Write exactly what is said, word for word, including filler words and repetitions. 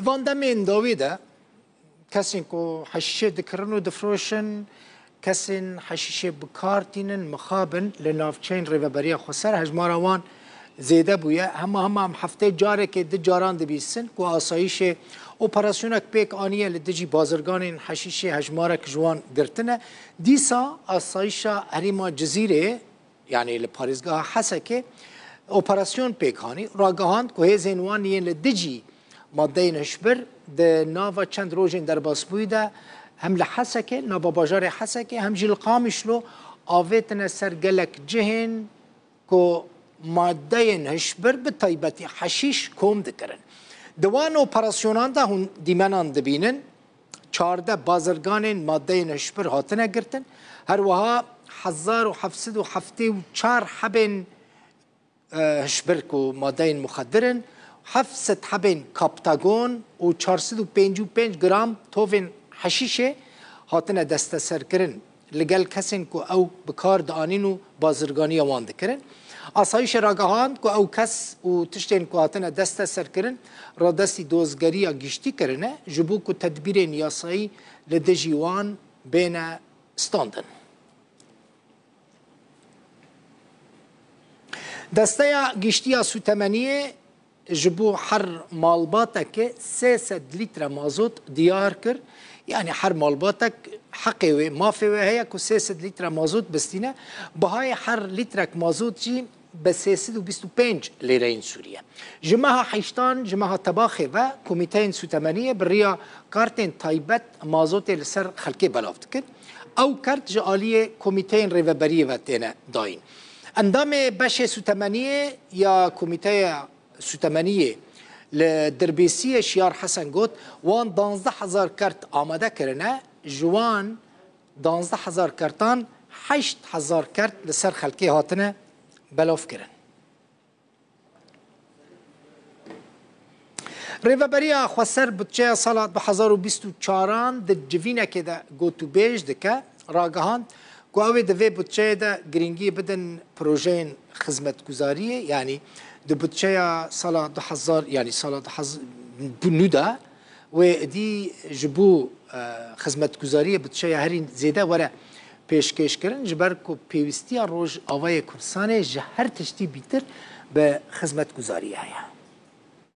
Van demên dawî de kesên ku heşîşê dikirin û difroşin, kesên heşîşê bi kar tînin, mixabin li navçeyên Rêveberiya Xweser hejmara wan zêde bûye. Hema hema em heftê carekê di caran dibîsin ku asayîşê operasyonek pêk aniye li dijî bazirganên heşîşê, hejmarek ji wan girtine. Dîsa asayîşa herêma Cizîrê, yanî li parêzgeha Hesekê operasyon pêk hanî, ragihand ku hêzên wan yên li dijî madeyên hişbir di nava çend rojên derbasbûyî de hem li Hesekê, nava bajarê Hesekê, hem jî li Qamişlo avêtine ser gelek cihên ku madeyên hişbir, bi taybetî heşîş, kom dikirin. Di wan operasyonan de hûn dîmenan dibînin, çardeh bazirganên madeyên hişbir hatine girtin. Her wiha hezar û heft sed û heftê û çar hebên, e, hişbir ku madeyên muxedir in, heft sed hebên kaptagon û çar sed û pêncî û pênc gram tovên heşîşê hatine desteserkirin, li gel kesên ku ew bi kar dianîn û bazirganiya wan dikirin. Asayîşê ragihand ku ew kes û tiştên ku hatine desteserkirin radestî dozgeriya giştî kirine, ji bo ku tedbîrên yasayî li dijî wan bêne standin. Desteya Giştî ya Sûtemeniyê ji bo her malbateke sê sed lître mazot diyar kir. Yanî her malbatek heqê wê, mafê wê heye ku sê sed lître mazot bistîne. Bihayê her lîtrek mazot jî bi sê sed û bîst û pênc lîreyên Sûrî ye. Ji meha heştan, ji meha Tebaxê ve komîteyên sûtemeniyê bi riya kartên taybet mazotê li ser xelkê belav dikin. Ew kart ji aliyê komîteyên rêveberiyê ve têne dayîn. Endamê beşê sûtemeniyê ya komîteya sûtemeniyê li Dirbêsiyê Şiyar Hesen got, wan danzdeh hezar kart amade kirine, ji wan danzdeh hezar kartan heşt hezar kart li ser xelkê hatine belavkirin. Rêveberiya Xweser budçeya sala du hezar û bîst û çaran di civînekê de gotûbêj dike, ragihand ku ew ê di vê budçeyê de girîngî bidin projeyên xizmetguzariyê, yanî di budçeya sala du hezar, yanî sala du hezar nû de, wê êdî ji bo, e, xizmetguzariyê budçeya herî zêde were pêşkêşkirin, ji ber ku pêwîstiya Rojavayê Kurdistanê ji her tiştî bîtir bi xizmetguzariyê heye.